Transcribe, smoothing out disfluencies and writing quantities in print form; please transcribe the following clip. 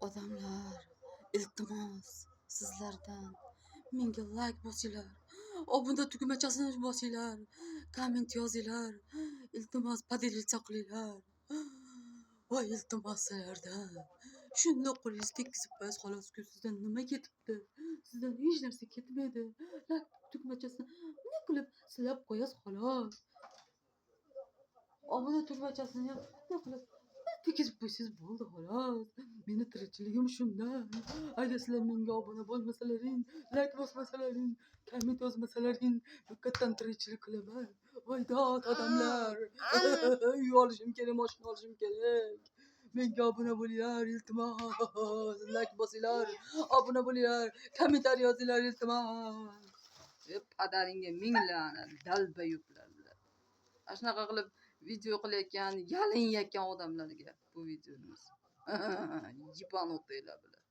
Odamlar, iltimos, sizlardan menga layk bosinglar, obuna tugmachasini bosinglar, komment yozinglar, iltimos, поделиться qilinglar. Voy, iltimos sizlardan. Shundoq qo'lingizni tekkizib qo'yasiz xolos-ku, sizdan nima ketibdi? Sizdan hech narsa ketmaydi. Layk tugmachasini bunday qilib silab qo'yasiz xolos. Obuna tugmachasini ham bunday qilib tekkizib qo'ysangiz bo'ldi xolos. Meni tirikchiligim shundan. Agar sizlar menga obuna bo'lmasalaring, layk bosmasalaring, komment yozmasalaring, qayerdan tirikchilik qilaman? Voy dod, odamlar. Uy olishim kerak, moshina olishim kerak. Menga obuna bo'linglar, iltimos. Layk bosinglar, obuna bo'linglar, kommentariy yozinglar, iltimos. E, padaringga ming la'nat, долбоёб lar bular. Ana shunaqa qilib video qilayotgan, yalinayotgan odamlarga bu videomiz. Ебанутый lar bular.